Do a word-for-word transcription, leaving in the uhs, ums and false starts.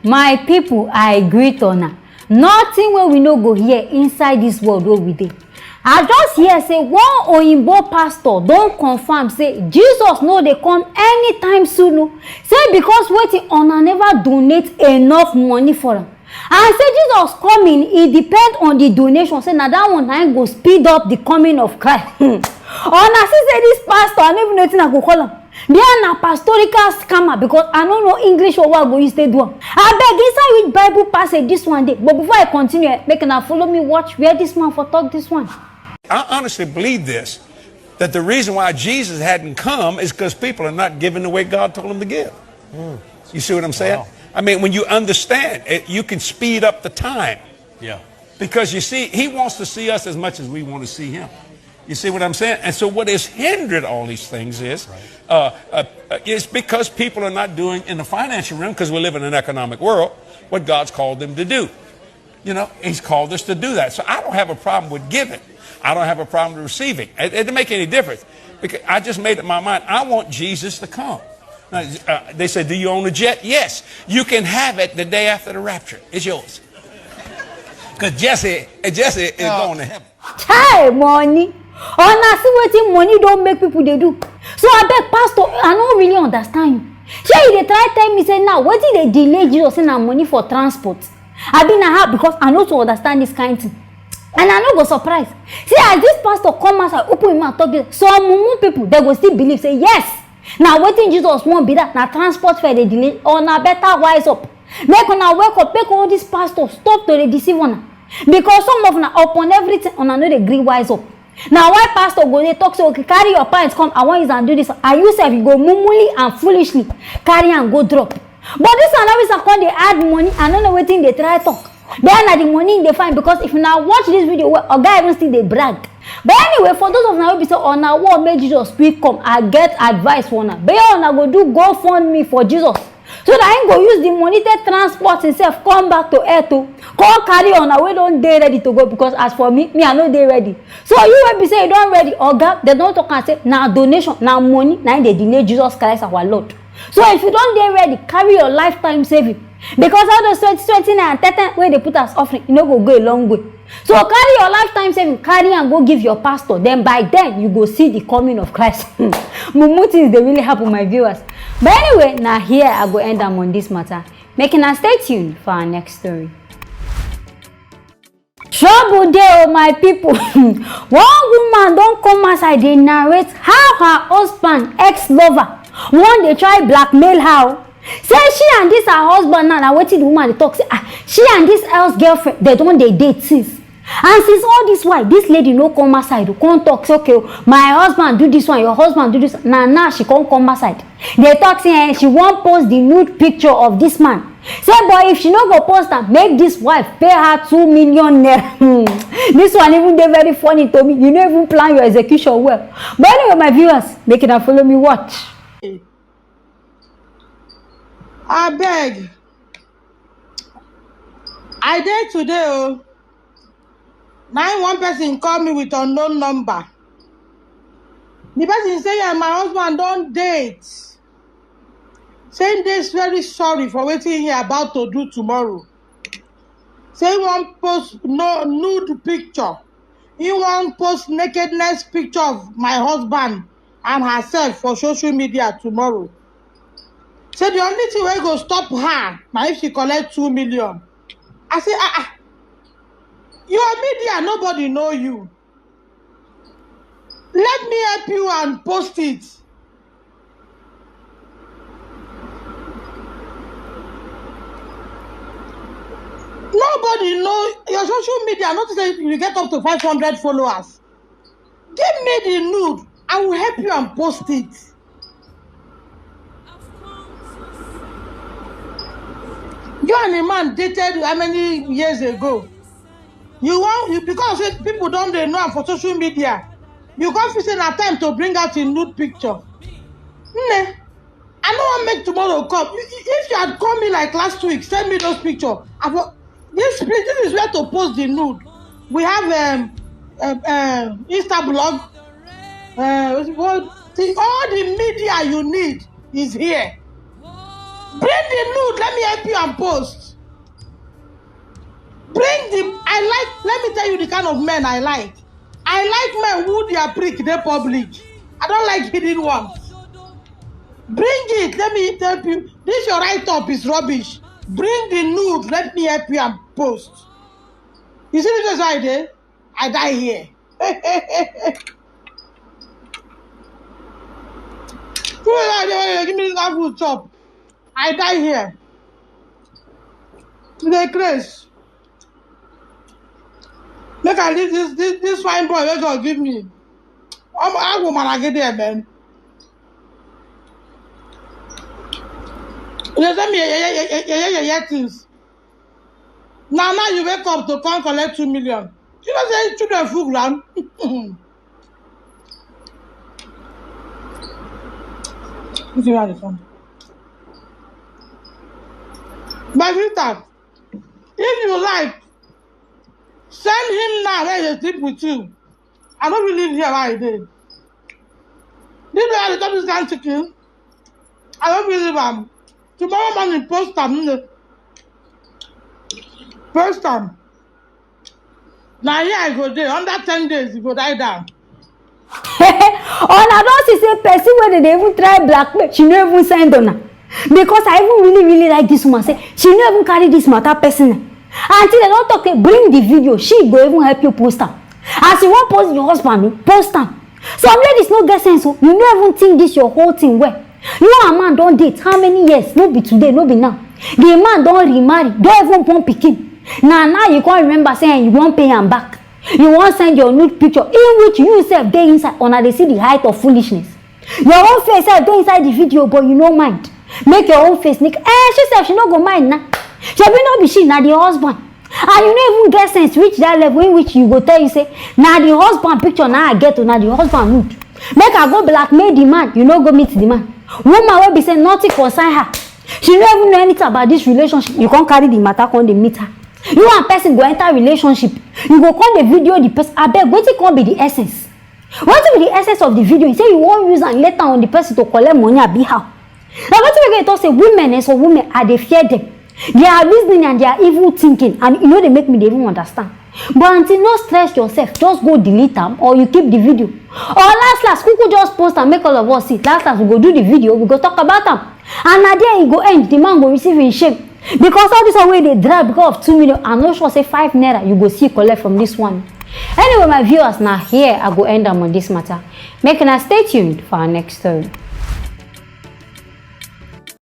My people, I greet una. Nothing wey we no go hear inside this world wey we dey. I just hear say one oyinbo pastor don confirm say Jesus no dey come anytime soon o. Say because wetin, una never donate enough money for am. And say Jesus coming, e depend on the donation. Say na that one na im go speed up the coming of Christ. Hmm. Una see say this pastor, I no even know wetin I go call am. They are na pastorical scammer, because I no know English or what I go use take do am. Abeg, inside which Bible passage this one dey? But before I continue, eh, make una follow me watch where this man for talk this one. I honestly believe this, that the reason why Jesus hadn't come is because people are not giving the way God told them to give. You see what I'm saying? I mean, when you understand it, you can speed up the time. Yeah. Because you see, he wants to see us as much as we want to see him. You see what I'm saying? And so, what has hindered all these things is uh, uh, uh, it's because people are not doing in the financial realm, because we live in an economic world, what God's called them to do. You know, he's called us to do that. So, I don't have a problem with giving. I don't have a problem with receiving. It, it doesn't make any difference. Because I just made up my mind. I want Jesus to come. Now, uh, they said, "Do you own a jet?" Yes. You can have it the day after the rapture. It's yours. Because Jesse, Jesse is going to heaven. Chai, money. Una see wetin money don make people dey do. So abeg, pastor, I no really understand you. Shey you dey try tell me say now wetin dey delay Jesus say na money for transport? Abi na how? Because I no too understand this kind thing. And I no go surprise. See, as this pastor come outside, open him mouth, talk this, some mumu people, they go still believe say yes, na wetin Jesus want be that, na transport fare dey delay. Una better wise up. Make una wake up, make all these pastors stop to dey deceive una. Because some of una, upon everything, una no dey gree wise up. Na why pastor go dey talk say, "Okay, carry your pants come, I wan use am do this." And you sef, you go mumuli and foolishly carry am go drop. But this one, now, come dey add money, I no know wetin dey try talk. But na the money dey find, because if una watch this video well, oga even still dey brag. But anyway, for those of una wey be say una wan make Jesus quick come, I get advice for una. But una go do GoFundMe for Jesus, so that he go use the money take transport himself come back to earth o, come carry una wey don dey ready to go. Because as for me, me, I no dey ready. So you wey be say you don ready, oga, dem don talk am say na donation, na money, na im dey delay Jesus Christ our Lord. So if you don dey ready, carry your lifetime saving, because all those twenty twenty naira and ten ten wey dey put as offering, e no go go a long way. So carry your lifetime saving, carry am go give your pastor. Then by then you go see the coming of Christ. Mumu things dey really happen, my viewers. But anyway, na here I go end am on this matter. Make una stay tuned for our next story. Trouble dey o, my people. One woman don come outside dey narrate how her husband ex-lover wan dey try blackmail her o. Say she and this her husband now, na wetin the woman dey talk, say, ah, she and this ex-girlfriend, they don dey date since. And since all this while, this lady no come outside to come talk say, "Okay o, my husband do this one, your husband do this one." Na now she come come outside dey talk say, eh, she wan post the nude picture of this man. Say, but if she no go post am, make this wife pay her two million naira. Hmm. This one even dey very funny to me. You no even plan your execution well. But anyway, my viewers, make una follow me watch. Abeg, I dey today o. Na im one person call me with unknown number. The person say, "Yeah, my husband don date." Say he dey very sorry for wetin he about to do tomorrow. Say he wan post no nude picture. He wan post nakedness picture of my husband and herself for social media tomorrow. Say the only thing wey go stop her na if she collect two million. I say, "Ah, ah, your media, nobody know you. Let me help you and post it." Nobody know your social media. Not say you get up to five hundred followers. Give me the nude. I will help you and post it. You and a man dated how many years ago? You want you, because say people don dey know am for social media. You come feel say na time to bring out a nude picture. Nne, I no wan make tomorrow come. You- you- If you had called me like last week, send me those pictures. I for this place, this is where to post the nude. We have um, um, um Insta blog. Uh, what, the, all the media you need is here. Bring Nude, let me help you and post. Bring the, I like, let me tell you the kind of men I like. I like men who their prick dey public. I don't like hidden ones. Bring it, let me help you. This your write-up is rubbish. Bring the nude, let me help you and post. You see this is how I dey? I die here. Who is that dey give me that food chop? I die here. You dey craze. Make I leave this, this, this fine boy wey God give me. I'm, I go maragede, man. You dey tell me, yeah, yeah, yeah, yeah, yeah, yeah, yeah, things. Now, now you wake up to come collect two million. You know say children full ground. This is how they come. My sister, if you like, send him now. Let him sleep with you. I don't believe here why I did. This way I dey chop this kind chicken. I don't believe am. Tomorrow morning, post am. Mm. Post am. Na here I go dey. Under ten days, you go die down. Una don see say person wey dey dey even try blackmail, she no even send una, because I even really really like this woman, say she no even carry this matter personal. Until dem don talk say bring the video, she go even help you post am. As you wan post your husband o, post am. Some ladies no get sense o, you no even think this your whole thing well. You and man don date how many years? No be today, no be now. The man don remarry, don even born pikin. Na now you come remember say you wan pay am back. You wan send your nude picture in which you sef dey inside, una dey see the height of foolishness. Your own face sef dey inside the video, but you no mind. Make your own face nick, eh, she sef she no go mind na. Shebi no be she, na the husband. And you no even get sense reach that level in which you go tell you say na the husband picture na I get o, na the husband nude. Make I go blackmail the man, you no go meet the man. Woman wey be say nothing concern her, she no even know anything about this relationship, you come carry the matter come dey meet her. You and person go enter relationship, you go come dey video the person. Abeg, wetin come be the essence? Wetin be the essence of the video? You say you wan use am later on the person to collect money, abi how? Na wetin make I talk say women, eh, some women, I dey fear them. Their reasoning and their evil thinking, and e no dey make me dey even understand. But aunty, no stress yourself, just go delete am or you keep the video. Or last last, kuku just post am make all of us see. Last last, we go do the video, we go talk about am. And na there e go end, the man go receive him shame. Because all this one wey dey drag because of two million, I no sure say five naira you go see collect from this one. Anyway, my viewers, na here I go end am on this matter. Make una stay tuned for our next story.